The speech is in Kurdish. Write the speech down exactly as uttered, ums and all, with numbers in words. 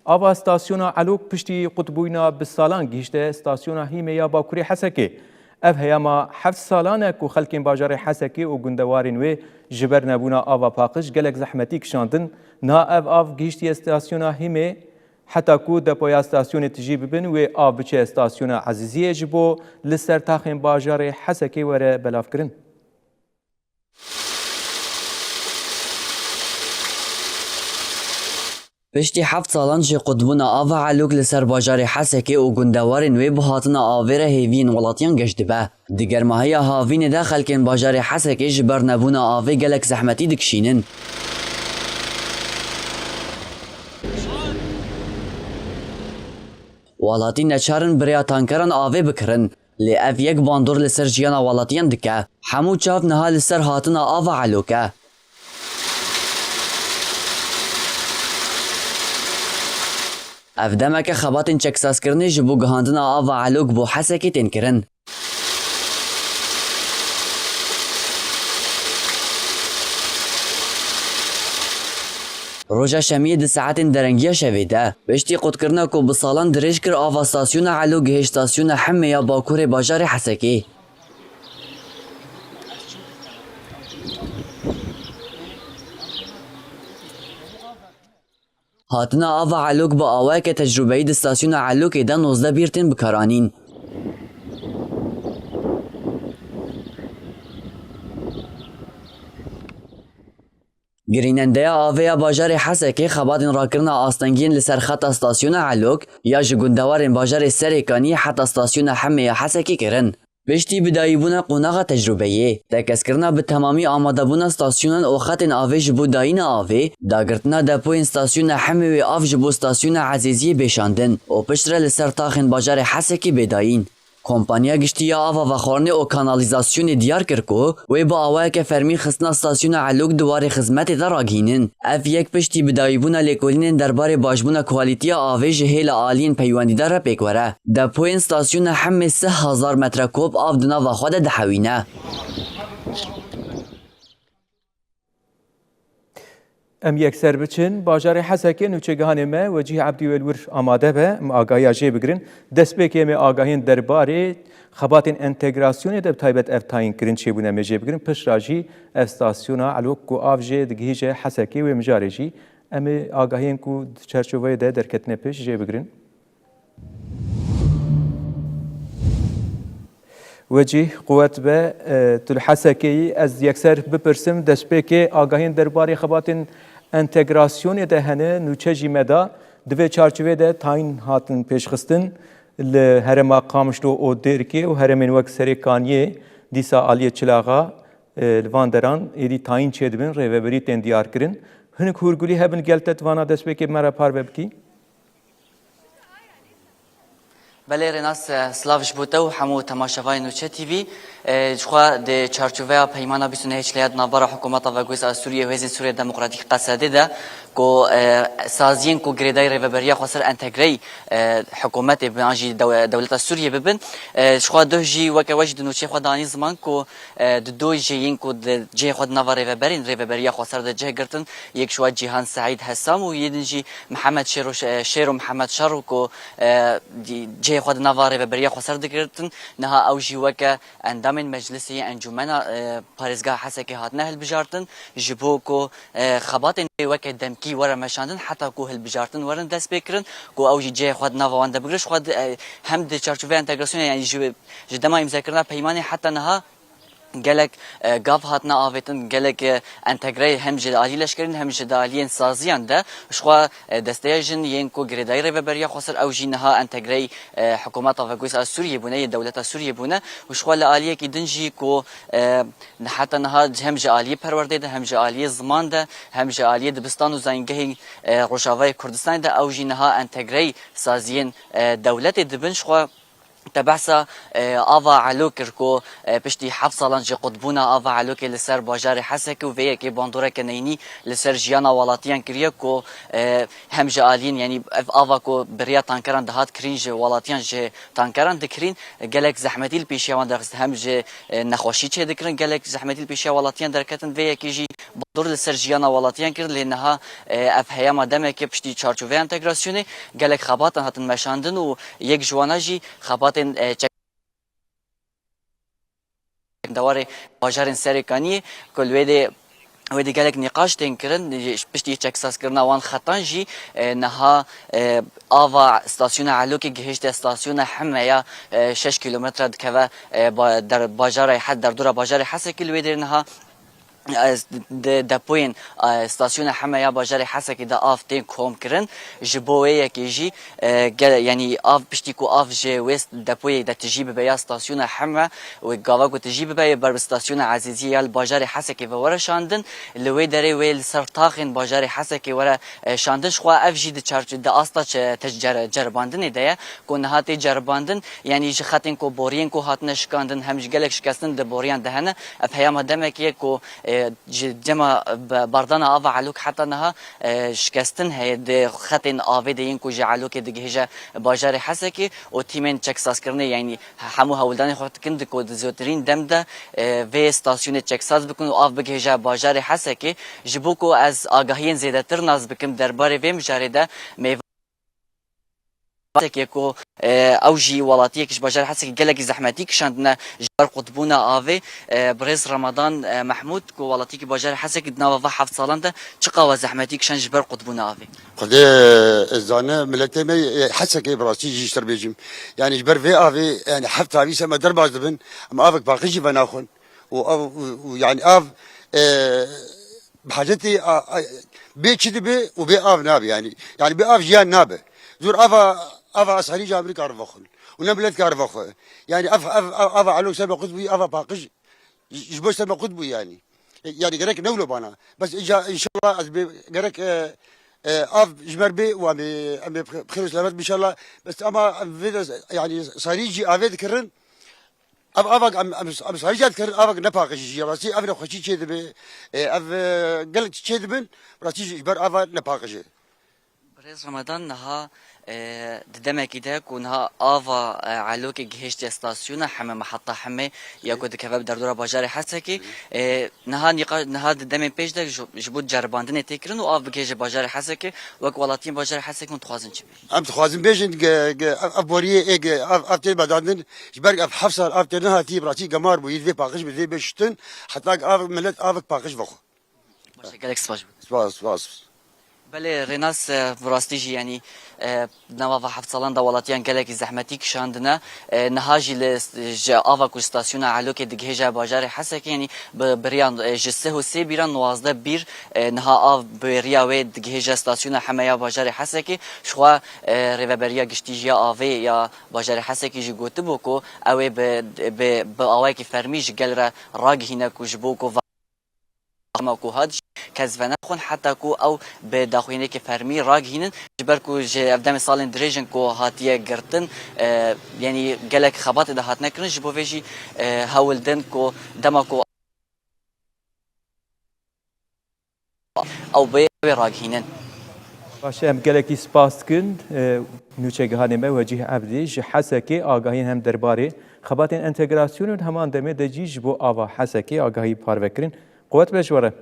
Ava stasyona Elok piştî qutbûyna bi salan gihîşte stasyona Hîmê ya Bakurê Hesekê. Ev heyama heft salan e ku xelkên bajarê Hesekê û gundewarên wê ji ber nebûna ava paqij gelek zehmetî kişandin. Niha ev av gihîştiye stasyona Hîmê. Heta ku depoya stasyonê tijî bibin, wê av biçe stasyona Ezîziyê ji bo li ser taxên bajarê Hesekê were belavkirin. Piştî heft salan ji qutbûna ava Elok li ser bajarê Hesekê û gundewarên wê bi hatina avê re hêviyên welatiyan geş dibe. Di germahiya havînê de xelkên bajarê Hesekê ji ber nebûna avê gelek zehmetî dikişînin. Welatî neçar in bi rêya tankeran avê bikirin, lê ev yek bandor li ser jiyana welatiyan dike. Hemû çav niha li ser hatina ava Elok e. Ev demeke xebatên çeksazkirinê ji bo gihandina ava Elok bo Hesekê tên kirin. Roja Şemiyê di saetên derengiya şevê de, piştî qutkirina ku bi salan dirêj kir, ava stasyona Elok gihişt stasyona Hemê ya bakurê bajarê Hesekê. Hatina ava Elok bi awayeke tecrûbeyî di stasyona Elokê de nozdeh bîr tên bikaranîn. Girînendeya avê ya bajarê Hesekê xebatên rakirina astengiyên li ser xeta stasyona Elok ya ji gundewarên bajarê Serêkaniyê heta stasyona Hemê ya Hesekê kirin. Piştî bidayîbûna qonaxa tecrûbeyê, tekezkirina bi temamî amadebûna stasyonan û xetên avê ji bo dayîna avê, dagirtina depoyên stasyona Hemê wê av ji bo stasyona Ezêziyê bê şandin û piştre li ser taxên bajarê Hesekê bê dayîn. Kompanya Giştî ya Ava Vexwarinê û Kanalîzasyonê diyar kir ku wê bi awayeke fermî xistina stasyona Elok di warê xizmetê de ragihînin. Ev yek piştî bidayîbûna lêkolînên derbarê başbûna kwalîtiya avê ji hêla aliyên peywendîdar re pêk were. Depoyên stasyona Hemê sih hezar metrekûb av di nava xwe de dihewîne. Em yekser biçin bajarê Hesekê, nûçegihanê me Wecîh Ebdî wê li wir amade be, em agahiya jê bigirin. Destpêkê em ê agahiyên derbarê xebatên entegrasyonê de bi taybet ev tayînkirin çêbûne em ê jê bigirin. Piştre jî ev stasyona Elok ku av jê digihîje Hesekê wê mijarê jî em ê agahiyên ku di çerçoveyê de derketine pêş jê bigirin. Wecîh, quwet be, e, tu li Hesekê yî. Ez yekser bipirsim, destpêkê agahiyên derbarê xebatên entegrasyonê de hene, nûçe jî me da. Di vê çarçovê de tayîn hatin pêşxistin li herêma Qamişlo û Dêrikê û herêmên wek Serêkaniyê, dîsa aliyê Çilaxa, e, li van deran êdî tayîn çêdibin, rêveberî tên diyarkirin. Hinek hûrgulî hebin gel te di vana destpêkê bi me re parve bikî? Belê Rênas, e, silav ji bo te û hemû temaşevanên Nûçe T V. E, ji xwe di çarçoveya peymana bîst û nehê Çileya di navbera Hikûmeta Veguhêz a Sûriyê û Hêzên Sûriya Demokratîk, Qesedê de ku, e, saziyên ku girêdayî rêveberiya xweser entegreyî, e, hikûmetê bin an jî dew-, dewleta Sûriyê bibin. E, ji xwe duh jî weke we jî di nûçeyê xwe de anî ziman ku, e, di doh jê yên ku di cihê xwe di nava rêveberên rêveberiya xweser de cih girtin, yek ji we Cîhan Seîd Hesam û yê din jî Mihemed Şêro, Şêro Mihemed Şero ku, e, cihê xwe di nava rêveberiya xweser digirtin, niha ew jî weke endamên Meclisê yê Encûmena, e, Parêzgeha Hesekê hatine hilbijartin, ji bo ku, e, xebatên wê weke demkî were meşandin, heta ku hilbijartin werin dest pê kirin, ku ew jî cihê xwe di nava wan de bigire. Ji xwe di, e, hem di çarçoveya entegrasyonê, yanî ji, ji dema îmzakirina peymanê heta niha, gelek, e, gav hatine avêtin, gelek, e, entegreyê hem ji alî leşkerîn hem ji aliyên saziyan de. Ji xwe, e, desteya jin yên ku girêdayî rêveberiya xweser, ew jî niha entegreyê, e, hikûmeta veguhêz a Sûriyê bûne, yê dewleta Sûriyê bûne. Û ji xwe li aliyekî din jî ku, e, heta niha hem ji aliyê perwerdeyê de, hem ji aliyê ziman de, hem ji aliyê dibistan û zayîngehên, e, Rojavayê Kurdistanê de, ew jî niha entegreyê saziyên, e, dewletê dibin. Ji xwe Te behsa, e, ava Elo kir ku, e, piştî heft salan ji qutbûna ava Elokê li ser bajarê Hesekê û vê yekê bandoreke neyînî li ser jiyana welatiyan kiriye ku, e, hem ji aliyên, yanî ev ava ku bi riya tankeran dihat kirîn, ji welatiyan ji tankeran dikirîn, gelek zehmetî li pêşiya wan derxist, hem ji, e, nexweşî çêdikirin, gelek zehmetî li pêşiya welatiyan derketin, vê yekê jî bandor li ser jiyana welatiyan kir, lê niha, e, ev heyama demekê piştî çarçoveya entegrasyonê gelek xebatan hatin meşandin û yek ji wana jî xebatên, e, çek-, dewarê bajarên Serê Kaniyê ku li wê de, wê de gelek nîqaş tên kirin, ji piştî çeksazkirina wan xetan jî, e, niha, e, ava stasyona Elokê gihişte stasyona Hime ya, e, şeş kîlometre dikeve, e, ba-, der-, bajarê He-, derdora bajarê Hesekê, li wê de niha, e, di depoyên, e, stasyona Heme ya bajarê Hesekê de av tên kom kirin. Ji bo wê yekê jî, e, gel-, yanî av, piştî ku av ji wê s-, depoyê de tijî bibe ya stasyona Heme û gava ku tijî bibe yê ber bi stasyona Ezîziyê ya li bajarê Hesekê ve were şandin, li wê derê wê li ser taxên bajarê Hesekê were, e, şandin. Jixwe ev jî di çarço-, di asta çe-, te-, cer-, ceribandinê de ye ku niha tê ceribandin, yanî ji xetên ku boriyên ku hatine şikandin hem ji gelek şikestin di boriyan de hene. Ev heyama demekê ye ku, e, ji dema be-, berdana ava Elok heta niha, e, şikestin heye di xetên avê de yên ku ji Elokê digihêje bajarê Hesekê û tîmên çeksazkirinê, yanî hemû hewldanên xwe dikin di ku di zûtirîn dem de, e, vê stasyonê çeksaz bikin û av bigihêje bajarê Hesekê. Ji bo ku ez agahiyên zêdetir nas bikim derbarê vê mijarê de, mêvan Hesekê ku, e, ew jî welatiyek ji bajarê Hesekê gelekî zehmetî kişandine ji ber qutbûna avê, e, birêz Ramadan, e, Mehmûd ku welatiyekî bajarê Hesekê di nava va heft salan de çiqawa zehmetî kişand ji ber qutbûna avê. Xwedê, e, zane, miletê me, e, Hesekê bi rastî jî ji te bêjim. Yanî ji ber vê avê, yanî heft avî se me derbas dibin, em avek paqij jî venaxwin. Û ev, û, û, yanî av, e, bi hacetê, a, a, bê çi dibe û bê av nabe yanî. Yanî bê av jiyan nabe. Zor ava, ava asarî ji Amerîka re vexwin. Û ne milet kar vexwe. Yanî ev, ev, ev, ava Elok ser me qut bûyî, ava paqij ji, ji bo ser me qut bû yanî. E, yanî gerek newlo bana. Bes îca înşallah ez bê gerek, e, e, av ji me re bê û em ê, em ê bi xêr û selamet bin înşallah. Bes ama vê de yanî sarî jî avê dikirin. Ev avak em, em, em sarî jî dikirin, avak nepaqij jî. Rastî ev nexweşî çê dibe. E, ev, e, gelek çê dibin. Rastî ji, ji ber ava nepaqij e. Birêz Ramadan, niha, e, di demekî de ku niha ava, e, Elokê gihişte stasyona Heme, meheta Heme ya ku dikeve bi derdora bajarê Hesekê, e, niha nîqa-, niha di demên pêş de ji, ji bo ceribandinê tê kirin û av bigihêje bajarê Hesekê, wek welatiyên bajarê Hesekê hûn dixwazin çi bêjin? Em dixwazin bêjin, ge-, ge-, ev, ev boriyê ê ge-, ev, ev tê vedandin, ji ber ev heft sal av tê nehatî, bi rastî gemar bû, yê divê paqij be, divê bê şitin, heta ev milet avek paqij vexwe. Baş e, gelek spas ji bo te. Spas, spas. Belê, Rênas, e, bi rastî jî, yanî, e, di nava va heft salan de welatiyan gelekî zehmetî kişandine. E, niha jî li, ji ava ku stasyona Elokê digihêje bajarê Hesekê, yanî bi, bi riyan, e, ji sih û sê bîran nwazdeh bîr, e, niha av bi riya wê digihêje stasyona Heme ya bajarê Hesekê. Jixwe, e, Rêveberiya Giştî ya Avê ya bajarê Hesekê jî gotibû ku ew ê bi, bi, bi awayekî fermî ji gel re ragihîne ku ji bo ku va-, dema ku hat jî kes venaxwin heta ku ew bi daxuyaniyeke fermî ragihînin, ji ber ku ji ev demê salên dirêj in ku hatiye girtin, e, yanî gelek xebatê de hatine kirin, ji bo vê jî, e, hewl din ku dema ku ew bê, wê ragihînin. Baş e, em gelekî spas dikin, e, nûçegihanê me Wecîh Ebdî ji Hesekê agahiyên hem derbarê xebatên entegrasyonê û di heman demê de jî ji bo ava Hesekê agahî parve kirin. Quwet be ji we re.